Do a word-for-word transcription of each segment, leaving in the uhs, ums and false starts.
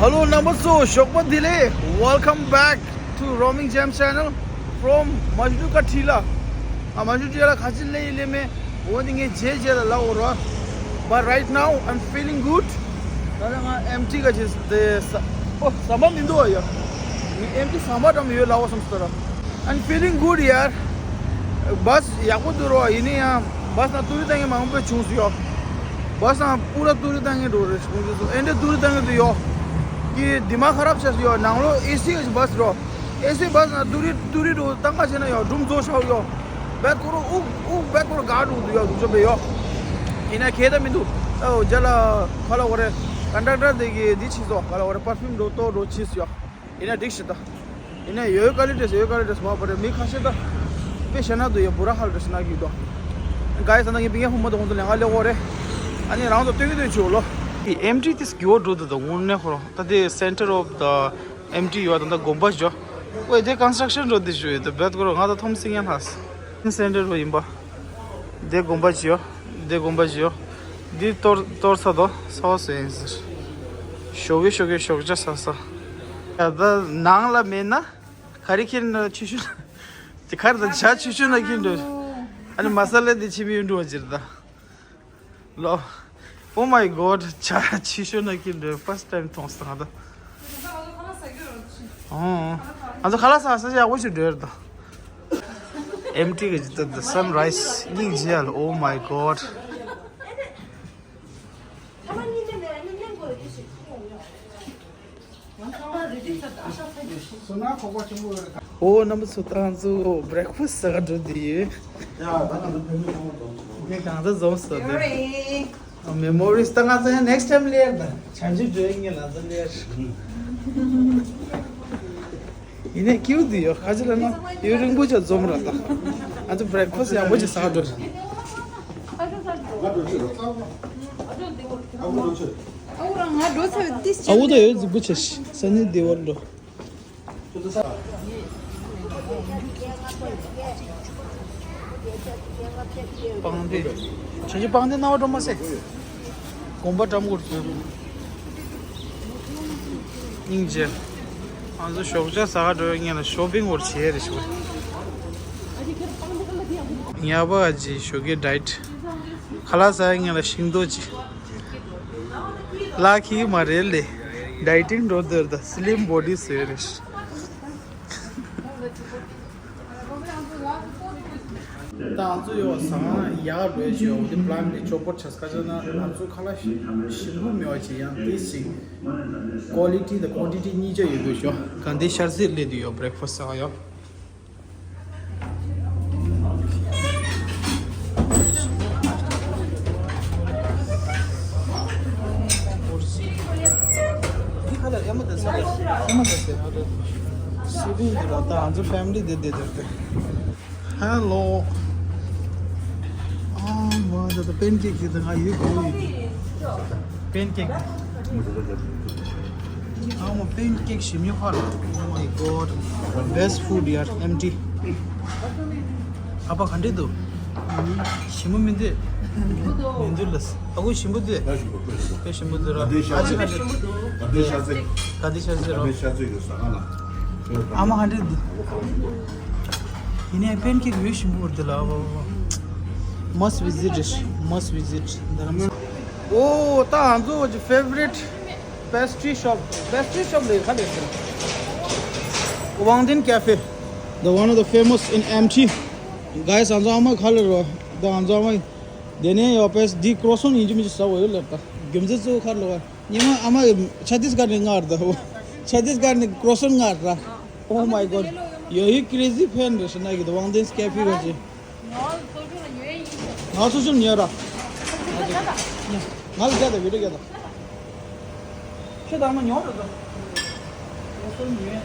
Hello རྣམ་པ་ཚོ། ཞོགས་པ་བདེ་ལེགས། Welcome back to Roaming Jam channel from Majdu Kathila. ཨ་མ་ཇུ་ཀ་ཐི་ལ་ཁ་ཆེ་ལེ་ཡི་ལེ་མེ། འོ་དེ་ངས་རྗེས་རྗེས་ལ་ལབ་འོ་ར། But right now I'm feeling good. ད་ལྟ་ང་ཨེམ་ཊི་ག་ཅིག་དེ་ས་ཨོ་ཟམ་པ་མི་འདུག་ཨ་ཡ། ངས་ཨེམ་ཊི་ཟམ་པ་འགྲམ་ཡོད་ལབ་འོ་བསམ་སོང་ར། I'm feeling good ཡར། བཱས་ཡག་པོ་འདུག་རོ། ཡིན་ནའི་ཡང་བཱས་ནང་ཏུ་རི་བཏང་མཁན་མང་པོ་བྱུང་སོང་ཡོ། བཱས་ནང་པུ་ར་ཏུ་རི་བཏང་མཁན་འགྲོ་རེད་བྱུང་སོང་། ཨེ་འདྲ་ཏུ་རི་བཏང་མཁན་འདུག་ཡོ། ཀི་དི་མ་ཁ་རབ་ཆགས་སོང་ཡོ། ནང་ལོ་ཨེ་སི་གི་བཱས་རོ། ཨེ་སི་བཱས་ནང་ཏུ་རི་ཏུ་རི་འགྲོ་བཏང་ག་བྱས་ན་ཡོ་སྒྲུང་རྫོགས་ཤག་ཡོ། བེད་ཁོ་རོ་དབུགས་དབུགས་བེད་ཁོ་རོ་ག་འགྲོ་འདུག་ཡོ་འདུག་ཅོ་བེ་ཡོ། ཡིན་ན་ཁེ་ད་མི་འདུག་ཨོ་རྒྱ་ལ་ཁ་ལ་འོ་རེ། ཀོན་ཊེག་ཊར་དེ་གི་འདི་ཕྱིས་སོ། ཁ་ལ་འོ་རེ་པར་ཕིའུམ་འགྲོ་ཏོ་འགྲོ་ཕྱིས་སོ་ཡོ། ཡིན་ན་འགྲིག་ཤི་ད། ཡིན་ན་ཡོད་ཀ་ལི་ཏེས་ཡོད་ཀ་ལི་ཏེས་མ་པ་རེ་མི་ཁ་ཤས་ད། དཔེ་ཤ་ན་དུ་ཡ་བུ་ར་ཧལ་རེ་ཤ་ན་གི་དོ། ག་ཡི་ས་ན་ངའི་པི་ངའི་ཧུ་མ་དུ་ཧུ་དུ་ལེ་ང་ལེ་འོ་རེ། ཨ་ནི་རང་དུ་སྟོན་གི་དུ་ཆུ་ལོ། ཨེམ་ཊི་ཏིས་གི་འོ་འགྲོ་དུ་དུ་དངོས་གནས་ཁོ་རང་ད་དེ་center of the ཨེམ་ཊི་ཡོད་ད་ད་དགོན་པ་ཞོ། ཨོ་དེ་construction འགྲོ་དུ་ཞུ་ཡོད་དུ་བེད་ཁོ་རང་ང་ད་ཐོམ་སི་ངན་ཧ་སི། center འགྲོ་ཡིན་པ། དེ་དགོན་པ་ཅི་ཡོ། དེ་དགོན་པ་ཅི་ཡོ། འདི་གཏོར་གཏོར་ས་དོ་ས་བ་སོ་ཡིན་ཟེར། ཞོགས་ཀྱི་ཞོགས་ཀྱི་ཞོགས་ཇ་ས་ས། ཡ་ད་ནང་ལ་མེད་ན། ག་རེ་ཁྱེར་ན་ཆུ་ཤུ་ན། དེ་གར་ད་ཇ་ཆུ་ཤུ་ན་ཁྱེར་འགྲོ། ཨ་ནི་མ་ས་ལ་དེ་ཆི་མི་ཡོད་འགྲོ་ཅིར་ད། ལོ། Oh my god ཇ་ཆུ་ཤུ་ན་ཁྱེར་འགྲོ་first time མཐོང་སོང་ད། ཨང་། ང་ཚོ་ཁ་ལག་ཟ་ས་ཡག་པོ་ཞིག་འགྲོ་ཡོད་ད། ཨེམ་ཊི་གི་ཇི་ལྟར་the sunrise སྙིང་རྗེ་ཡ་ལ། Oh my god ཨོ་རྣམ་པ་ཚོ་ད་ང་ཚོ་breakfast ཟ་ག་འགྲོ་དེ་ཡོད། ངས་གང་ཚ་འཛོམས་སོ་དེ། Memories ད་ང་ཚོ་next time ལེར་ད་བྱང་ཆུབ་འགྲོ་ཡིན་ངས་ལ་ཚ་ལེར། ཡིན་ནའི་ཀིའུ་དུ་ཡོད་ཁ་ཅིག་ལ་ན་ཡུན་རིང་པོ་ཅིག་འཛོམས་ར་ད། ང་ཚོ་breakfast ཡག་པོ་ཅིག་ཟ་ག་འགྲོ། ཨ་བུ་ད་ཡོད་རྫིག་པོ་ཆེ་ཤི་ས་ནི་བདེ་བར་འགྲོ། སྤང་སྡེ། ཁྱེད་ཀྱི་སྤང་སྡེ་སྣང་བ་འགྲོ་མ་སེ། དགོན་པ་འགྲམ་སྐོར་བྱོས། སྙིང་རྗེ། ང་ཚོ་ཞོགས་ཇ་ཟ་ག་འགྲོ་བའི་སྔོན་ལ་shopping སྐོར་བྱས་རེད་ཞུ། ཉ་པ་ཨ་ཅེ་ཞོགས་ཀའི་diet། ཁ་ལག་ཟ་ཡི་སྔོན་ལ་ཤིང་ཏོག་ཅིག་ལག་ཁྱི་མ་རེད་ལེ། dieting འགྲོ་འདོད་ད་slim body བཟོས་རེད། ད་ང་ཚོ་ཡོད་ཟ་ཡག་རེད་ཞུ་འོ་དེ་plan དེ་ཆོག་པོ་ཆགས་ཁ་ཆགས་ན་ང་ཚོ་ཁ་ལག་ཞིམ་པོ་མེད་པ་ཅིག་ཡང་དེ་ཞིག་quality དང་quantity གཉིས་ཆ་ཡོད་དགོས་ཞུ། གང་དེ་ཤར་སེར་སླེབས་དུས་ཡོད་breakfast ཟ་ཡོད། Hello. ཨ་མ་ད་ད་pancake དེ་ད་ང་ཡོད་གོ་ཡོད། Pancake. ཨ་མ་pancake ཞིམ་ཉོ་ཧར། Oh my god. Best food ཡར་ཨེམ་ཊི། ཨ་ཕ་ག་འདྲས་འདུག་ཞིམ་པོ་མི་འདུག་མི་འདུག་ལ། ཨ་ཁུ་ཞིམ་པོ་འདུག་དཔེ་ཞིམ་པོ་འདུག་ར། ཨ་ཅེ་ག་འདྲས། ག་འདྲས་ཤ་ཚ། ག་འདྲས་ཤ་ཚ་ར། ཨ་མ་ག་འདྲས་འདུག་ཡིན་ནའི་pancake ཡོད་ཞིམ་པོ་འདུག་ལ། Must visit. Must visit. འོ་ད་ང་ཚོ་གི་favourite pastry shop. Pastry shop ལས་ཁ་ལས་ཟེར། Wangdin Cafe, the one of the famous in ཨེམ་ཊི། Guys ང་ཚོ་ཨ་མ་ཁ་ལ་རོ། ད་ང་ཚོ་ཨ་མ་དེ་ནས་ཡོད་པས་འདི་croissant ཡིན་གཅིག་མིན་གཅིག་ཟ་བ་ཡོད་ལབ་ད། རྒྱུ་མཚན་གཙོ་བོ་ཁ་ལ་བ་ཉི་མ་ཨ་མ་ཆ་ཏིས་གར་ནས་ང་ར་ད། ཆ་ཏིས་གར་ནས་croissant ང་ར། Oh my god. ཡོད་ཡོད་crazy fan རེད་ཤི་ན་གི་ད་Wangdin Cafe ག་ཅི། ང་ཚོ་ཆུང་ཉོས་ར། ང་ལ་རྒྱ་དང་བི་ཌི་ཡོ་རྒྱ་དང་། ཁྱེད་དང་མ་ཉོ་ར་ད། ང་ཚོ་ཉོས་ཡིན་ད།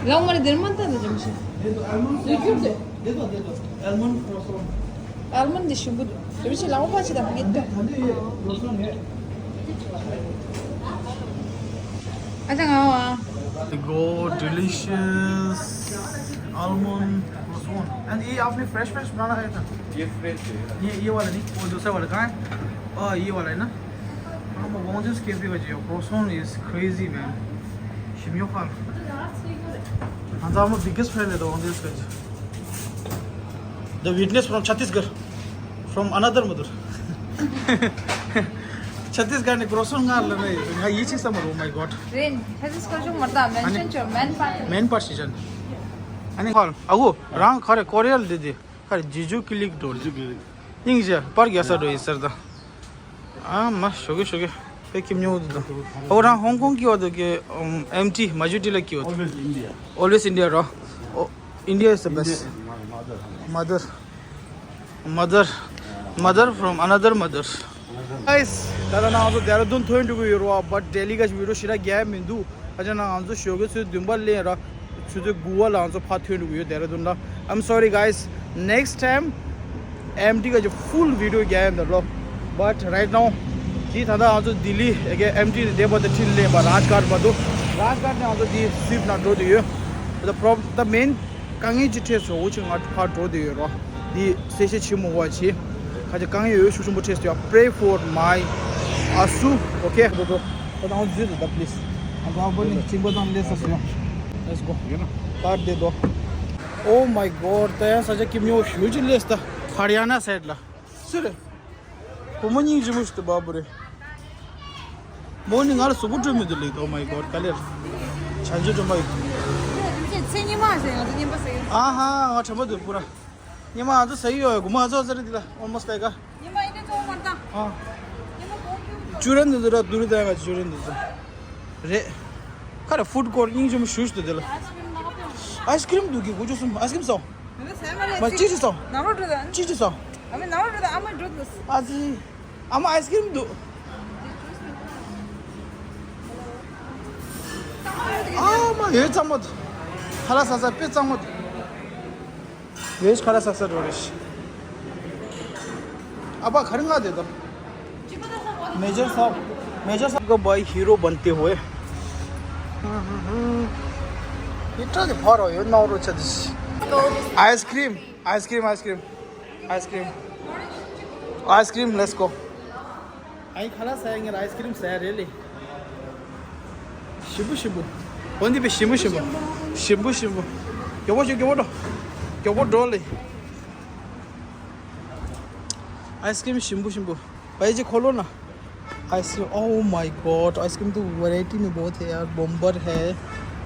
ལའོ་མ་རེ་དེར་མ་ལྟ་ད་ཇམ་ཤི། དེ་ཚོ་almond croissant དེ་ཚོ་དེ་ཚོ་almond croissant། Almond འདི་ཞིམ་པོ་འདུག་དེ་བཞིན་ལའོ་ཕ་ཆེ་དང་ཕ་གི་འདུག་ད་འདི་ཡོད་croissant ཡོད། ཨ་ཅག་ང་བ། They go delicious almond croissant. And ये आपने fresh fresh बनाना है था? ये फ्रेश है। ये ये वाला नहीं, वो दूसरा वाला कहाँ है? Oh, ये वाला है ना? हाँ, वो वॉन्जेस कैफे का जो croissant is crazy, man. Shimyo Khan. हाँ, तो हम बिगेस्ट फैन है तो वॉन्जेस का। The witness from Chhattisgarh, from another mother. Chhattisgarh ने क्रोसोन गाल में, हाँ, ये चीज़ समझ, oh my God. Rain, Chhattisgarh जो मरता, मेंशन जो, man part. Man part season. अनि कल, अगो, रांग खरे कोरियल दे दे. खरे जिजु क्लिक डोल. जिजु क्लिक. निंग जे, पर गया सा डो ये सर दा. ཨ་མ་ཞོགས་ཀྱི་ཞོགས་ཀྱི་དཔེ་ཁྱིམ་ཉོ་འདུག་དང་། ཨོ་རང་ཧོང་ཀོང་གི་འོ་དུ་གི་ཨམ་ཊི་མ་ཇུ་ཊི་ལ་གི་འོ་དུ། Always India. Always India རོ། ཨོ་India is the best. Mother. Mother. Mother from another mother. Guys, ད་ལྟ་ང་ཚོ་ཌེ་ར་ཌུན་ཐོན་འགྲོ་གི་ཡོད་རེད་བ། But ཌེ་ལི་ག་བི་ཌི་ཡོ་ཞེ་དྲག་རྒྱག་ཡ་མི་འདུག་ཨ་ཅག་ན་ང་ཚོ་ཞོགས་ཀྱི་ཚོད་བདུན་པ་སླེབས་ར། ཆུ་ཚོད་དགུ་པ་ལ་ང་ཚོ་ཕར་ཐོན་འགྲོ་གི་ཡོད་ཌེ་ར་ཌུན་ལ། I'm sorry guys, next time ཨེམ་ཊི་ག་ཅིག་ཕུལ་བི་ཌི་ཡོ་རྒྱག་ཡ་འདི་རོ། But right now ཅི་ད་ལྟ་ང་ཚོ་ལྡི་ལི་ཨེ་གེ་ཨེམ་ཊི་ནས་བདེ་བ་དང་ཁྲིད་སླེབས་པ་རཱཇ་གྷར་མ་གཏོགས། རཱཇ་གྷར་ནས་ང་ཚོ་འདི་སིབ་ནང་འགྲོ་བསྡད་ཡོད། The problem, the main དཀའ་ངལ་ཅིག་འཕྲད་སོང་། འུ་ཅག་ང་ཕར་འགྲོ་བསྡད་ཡོད་རོ། འདི་གསལ་བཤད་བྱེད་མི་དགོས་པ་བྱེད། ཁ་ཅིག་དཀའ་ངལ་ཡོད་ཤུགས་ཆེན་པོ་འཕྲད་སོང་ཡ། Pray for my Asu, okay? འགྲོ་འགྲོ། ད་ང་འཛུལ་ད་please. ང་ཚོ་ཨ་ཕ་ནི་གཅིན་པ་དང་སླེབས་ས་སོང་ཡ། Let's go. ཡིན་ན། ཀར་དེ་དོ། Oh my God, ད་ཡང་ས་ཆ་སྐྱིད་ཉོ་ཞུ་ཅིག་སླེབས་ད། ཧ་རི་ཡ་ན་སའིཌ་ལ། སུ་རེད། བུ་མོ་སྙིང་རྗེ་མོ་ཞིག་ཏུ་བབ་བོ་རེད། མོ་ནི་ང་ལ་གཟུགས་པོ་སྤྲོད་མི་འདུག་ལེགས། Oh my God, ག་ལེར། བྱང་ཆུབ་སྒྲོལ་མ་ཡིན། མཚན་ཉི་མ་ཟེར། ང་ཚོ་སྙན་པ་ཟེར་གི། ཨ་ཧ། ང་དྲན་པ་འདུག་པུ་ར། ཉི་མ་ང་ཚོ་ཟ་ཡི་ཡོད། དགོང་མོ་ང་ཚོ་ཟ་རེད་འདི་ལ། Almost like a། ཉི་མ་ཡིན་ན་གཙོ་བོ་མ་བཏང་། ཨ། ཉི་མ་གོང་ཁྱོད་ཅུ་རེན་འདི་ཚོ་ར། དུ་རི་ད་ང་ཅུ་རེན་འདི་ཚོ་རེད། ཁ་ར་ཕུཌ་ཀོརཊ་སྙིང་རྗེ་མོ་ཞེ་པོ་ཅིག་འདུག་འདི་ལ། ཨའི་སི་ཀྲིམ་འདུག་གི། གོ་ཅུ་སུམ་ཨའི་སི་ཀྲིམ་ཟོ། མ་ཅི་ཅི་ཟོ། ཅི་ཅི་ཟོ། ཅི་ཅི་ཟོ། ཨ་ཙི། ཨ་མ་ཨའི་སི་ཀྲིམ་འདུག་ཨ་མ་ཡོད་གཙང་མོ་འདུག་ཁ་ལག་ཟ་ས་དཔེ་གཙང་མོ་འདུག་ཡོད་ཁ་ལག་ཟ་ས་འགྲོ་རེད། ཨ་ཕ་ག་རེ་མངགས་བསྡད་དོ། मेजर साहब, मेजर साहब का भाई हीरो बनते हुए। ये ट्रक भर हो, ये नौ रोचा this. Ice cream, ice cream, ice cream, ice cream, ice cream, let's go। ཨའི་ཁ་ལག་ཟ་ཡ་ངེར་ཨའི་སི་ཀྲིམ་ཟ་ཡ་རེད་ལེ། ཞིམ་པོ་ཞིམ་པོ། འོན་ཏེ་པེ་ཞིམ་པོ་ཞིམ་པོ། ཞིམ་པོ་ཞིམ་པོ། མགྱོགས་པོ་ཞིག་མགྱོགས་པོ་འགྲོ། མགྱོགས་པོ་འགྲོ་ལེ། आइसक्रीम ཞིམ་པོ་ཞིམ་པོ། भाई जी खोलो ना। Ice cream, oh my God, ice cream तो वैरायटी में बहुत है यार। बॉम्बर है।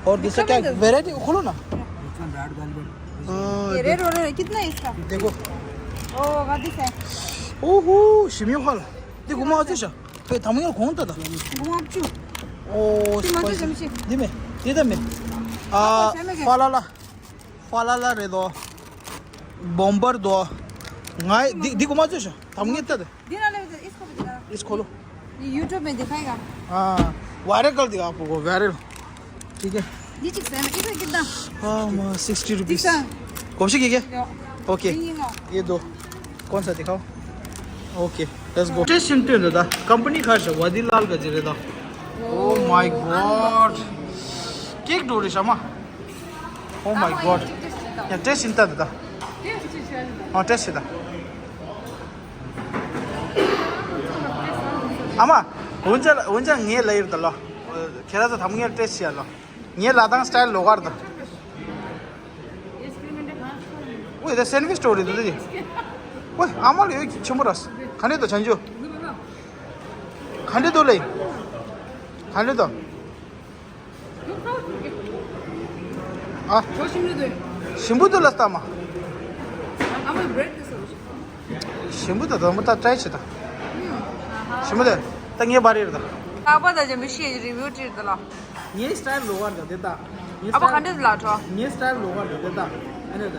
और दूसरा क्या? वैरायटी खोलो ना। हाँ, ये रेड हो रहा है, कितना है इसका? देखो। ओ, गादी से। ओहो, शिमियो हॉल। देखो, मैं आते शा। पे तमियो कौन था था? घुमा चु। ओ, ती मजा स्पाइसी। जमची। दिमे, दिदा मे। आ, सेमे के। फालाला। फालाला रे दो। बॉम्बर दो। गाय, दि, दि घुमा चु शा। तमियो था था। दिना ले, इसको भी दिना। इसको लो। ये YouTube में दिखाएगा। हाँ, वायरल कर दिया आपको, वायरल। ठीक है। ये चिक्स है ना, इसमें कितना? हाँ, सिक्सटी रुपीज। ठीक है। कौन सी की क्या? यो। ओके। ये लो। ये दो। कौन सा दिखाओ? Okay, let's go. टेस्ट सुनते हैं दादा, कंपनी खास है, वादीलाल का जिरे दा। ओ माय गॉड। केक डोरे शामा। Oh my god. या टेस्ट सुनता दादा। हाँ, टेस्ट सुनता। ཨ་མ། འོན་ཀྱང་འོན་ཀྱང་ངས་ལབ་ཡོད་ད་ལོ། ཁྱེད་རང་ཚོ་ཐམ་ངས་ཏྲེ་ཤི་ཡ་ལོ། ངས་ལ་དང་སི་ཊའིལ་ལོག་གར་དང་། ཝེ་ད་སེན་ཝིཆ་སྟོར་རེད་འདུག་དེ། ཝེ་ཨ་མ་ལ་ཡོད་ཆེན་པོ་ར། ག་འདྲས་འདུག་བྱང་ཆུབ། ག་འདྲས་འདུག་ལེ། ག་འདྲས་འདུག་ཨ། ཞིམ་པོ་འདུག་ལ་སྟག་མ། ཞིམ་པོ་འདུག་ད་མོ་ད་ཏྲའི་བྱེད་ད། ཞིམ་པོ་འདུག་ད་ངས་བར་རེད་ད། ལྷག་པ་ད་ཅན་པའི་ཤེས་རི་བིའུ་བྲིས་ད་ལ། ངའི་སི་ཊའིལ་ལོག་པར་ད་དེ་ད། ངའི་ཨ་ཕ་ག་འདྲས་ལ་ཁྲོ། ངའི་སི་ཊའིལ་ལོག་པར་ད་དེ་ད། ཨ་ནེ་ད།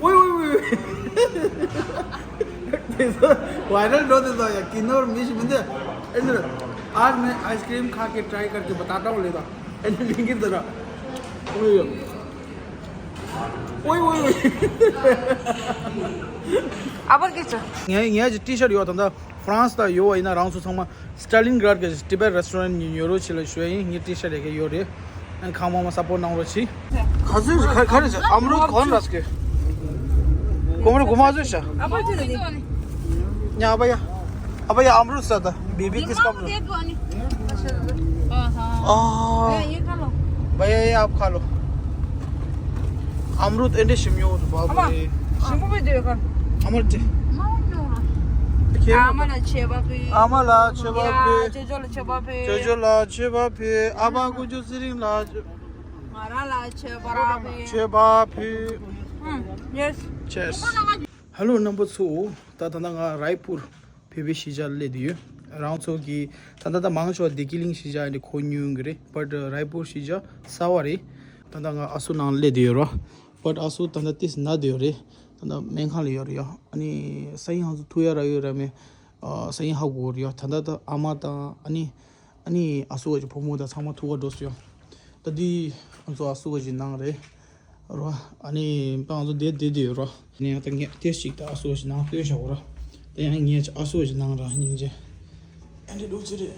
ཨོའི་ཨོའི་ཨོའི། དེ་ཚོ་ཝའི་རལ་འགྲོ་དེ་ཚོ་ཡ་ཀི་ནོར་མི་ཞིག་མི་འདུག་ཨེ་འདི། आज मैं आइसक्रीम खा के ट्राई करके बताता हूँ लेगा। ཨེ་འདི་ལིང་གི་འདི་ར། ཨོའི་ཡོ། ཨོའི་ཨོའི་ཨོའི། ཨ་བར་གྱི་ཚོ། ངས་ངས་ཀྱི་ཊི་ཤར་ཡོད། ད་ལྟ་ཧྥ་རན་སི་ད་ཡོད་པ་ཡིན་ན་རང་ཚོ་ཚང་མ་སི་ཊ་ལིན་གྷ་རཌ་གི་ཊི་བེཊ་རེ་སི་ཊོ་རེན་ཉོ་རོགས་བྱེད་ལ་ཞུ་ཡ་ཡིན། ངས་ཊི་ཤར་ཡ་གི་ཡོད་རེད། ཨན་ཁང་མ་མ་སཔོར་ཊི་གནང་རོགས་གྱིས། ག་ཚོད་ག་ག་རེ་ཨམ་རུད་གོན་ར་སྐེ། གོམ་རེ་གོམ་མ་ཚོད་ཤ། ཨ་བར་གྱི་ཚོ། ཉ་ཨ་བ་ཡ། ཨ་བ་ཡ་ཨམ་རུད་ས་ད། बीबी किसका अमरूद? हाँ, हाँ। ये खा लो। भैया, ये आप खा लो। अमरूद एंडे शिमयो तो बाबू रे। शिमो भी दे कर। अमर चे। ཨ་མ་ལ་ཆེ་བ་ཕི། ཨ་མ་ལ་ཆེ་བ་ཕི། ཅོ་ཅོ་ལ་ཆེ་བ་ཕི། ཅོ་ཅོ་ལ་ཆེ་བ་ཕི། ཨ་བ་ཀུ་ཅོ་ཚེ་རིང་ལ་ང་རང་ལ་ཆེ་བ་ཕི། ཆེ་བ་ཕི། ཡེས། ཆེས། ཧེ་ལོ་རྣམ་པ་ཚོ། ད་ད་ལྟ་ང་རའི་པུར་བོད་པའི་གཞིས་ཆགས་སླེབས་བསྡད་ཡོད། རང་ཚོ་གི་ད་ལྟ་ད་མང་ཆེ་བ་བདེ་སྐྱིད་གླིང་གཞིས་ཆགས་ཡིན་ཏེ་གོ་མྱོང་གི་རེད། བཊ་རའི་པུར་གཞིས་ཆགས་གསར་བ་རེད། ད་ལྟ་ང་ཨ་སུ་ནང་སླེབས་བསྡད་ཡོད་རོ། བཊ་ཨ་སུ་ད་ལྟ་ཏིས་ན་བསྡད་ཡོད་རེད། ད་ལྟ་སྨན་ཁང་ལ་ཡོད་རེད་ཡ། ཨ་ནི་སང་ཉིན་ང་ཚོ་ཐུག་ཡ་རག་ཡོད་ར་མེད། ཨ་སང་ཉིན་ཧ་གོ་རེད་ཡ། ད་ལྟ་ད་ཨ་མ་དང་ཨ་ནི་ཨ་ནི་ཨ་སུ་བ་གི་བུ་མོ་དང་ཚང་མ་ཐུག་ག་འགྲོ་སོང་ཡ། ད་འདི་ང་ཚོ་ཨ་སུ་བ་གི་ནང་རེད། རོ། ཨ་ནི་ང་ཚོ་བསྡད་བསྡད་བསྡད་ཡོད་རོ། ཨ་ནི་ཡང་ད་ངས་ཏེས་ཅིག་ད་ཨ་སུ་ཞིག་ནང་སྟོན་བཞག་གོ་རོ། ད་ཡང་ངས་ཨ་སུ་ཞིག་ནང་ར་སྙིང་རྗེ། ཨ་འདྲེ་འགྲོ་ཅི་རེད།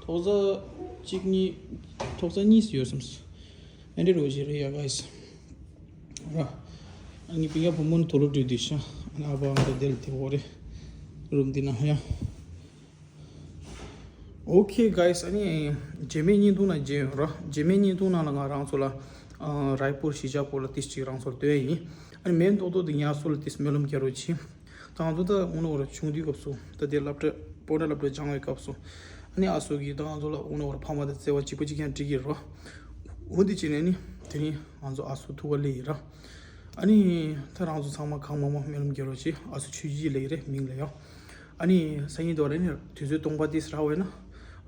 ཐོག་ས་གཅིག་གཉིས། ཐོག་ས་གཉིས་སུ་ཡོད་སམ། ཨ་འདྲེ་འགྲོ་ཅི་རེད་ཡ་ག་ཡིས། རོ། ཨ་ནི་པི་ཡ་བུ་མོ་ནི་དོ་ལོ་བྲིས་བསྡད་ཤག་ཨ་ནི་ཨ་ཕ་ཨ་མ་ད་དེ་ལ་དེ་འོ་རེད། རུམ་འདི་ན་ཡ། Okay guys, ཨ་ནི་རྗེས་མའི་བརྙན་ཐུང་ནང་མཇལ་ཡོང་རོ། རྗེས་མའི་བརྙན་ཐུང་ནང་ལ་ང་རང་ཚོ་ལ་ཨ་རའི་པུར་གཞིས་ཆགས་སྐོར་ལ་ཏིས་ཅིག་རང་ཚོར་སྟོན་ཡིན། ཨ་ནི་མེད་མདོག་མདོག་དེ་ངས་ཨ་སུ་ལ་ཏིས་སྨོན་ལམ་རྒྱག་རོགས་གྱིས། ད་ང་ཚོ་ད་དངོས་གནས་འོ་ར་ཆུང་དུས་སྐབས་སུ་ད་དེ་སློབ་གྲྭ་སྤོ་ན་སློབ་གྲྭ་སྦྱང་བའི་སྐབས་སུ། ཨ་ནི་ཨ་སུ་གིས་ད་ང་ཚོ་ལ་དངོས་གནས་འོ་ར་ཕ་མ་དང་བརྩེ་བ་གཅིག་པ་གཅིག་རྐྱང་སྒྲིག་གི་རོ། འོ་འདི་བྱས་ནས་ནི་དེ་རིང་ང་ཚོ་ཨ་སུ་ཐུག་ག་སླེབས་ཡིན་ར། ཨ་ནི་ད་རང་ཚོ་ཚང་མ་གང་མང་མང་སྨོན་ལམ་རྒྱག་རོགས་གྱིས། ཨ་སུ་ཆོས་རྗེ་ལབ་ཀྱི་རེད་མིང་ལ་ཡང་། ཨ་ནི་སང་ཉིན་དོ་རེ་ནི་དུས་ཚོད་སྟོང་པ་ཏིས་རག་པ་ཡིན་ན།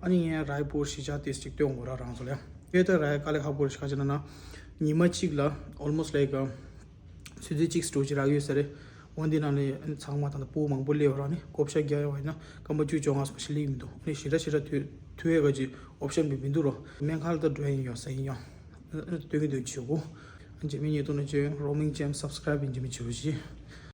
ཨ་ནི་ངས་རའི་པུར་གཞིས་ཆགས་ཏིས་ཅིག་སྟོན་དགོས་ར་རང་ཚོ་ལ་ཡང་། དེ་ལྟར་ར་དཀའ་ལས་ཁག་པོ་རེད་ཤག་ག་ཅི་ན་ན། ཉི་མ་གཅིག་ལ་almost like ཚོད་ཚོད་གཅིག་སྤྲོ་གཅིག་རག་ཡོད་ས་རེད། འོན་ཏེ་ནང་ནས་ཨ་ནི་ཚང་མ་ད་ལྟ་སྤུ་མང་པོ་སླེབས་ར་ནི་བགོ་བཤའ་རྒྱག་ཡོང་བ་ཡིན་ན་སྐར་མ་བཅུ་བཅོ་ལྔ་སོགས་ཤིག་སླེབས་མི་འདུག་ཨ་ནི་ཞེ་དྲག་ཞེ་དྲག་དུས་དུས་ཡས་ག་ཅིག་ཨོབ་ཤན་མི་མི་འདུག་རོ། སྨན་ཁང་ལ་ད་འགྲོ་ཡ་ཡིན་ཡོད་ས་ཡིན་ཡང་། སྟོན་གྱི་འདུག་བྱེད་དགོས། རྗེས་མའི་ཉིན་ཐོག་ན་བྱོན། རོ་མིང་ཅེམ་སབ་སི་ཀ་རེབ་ཡིན་རྗེས་མའི་བྱེད་དགོས་ཞེས།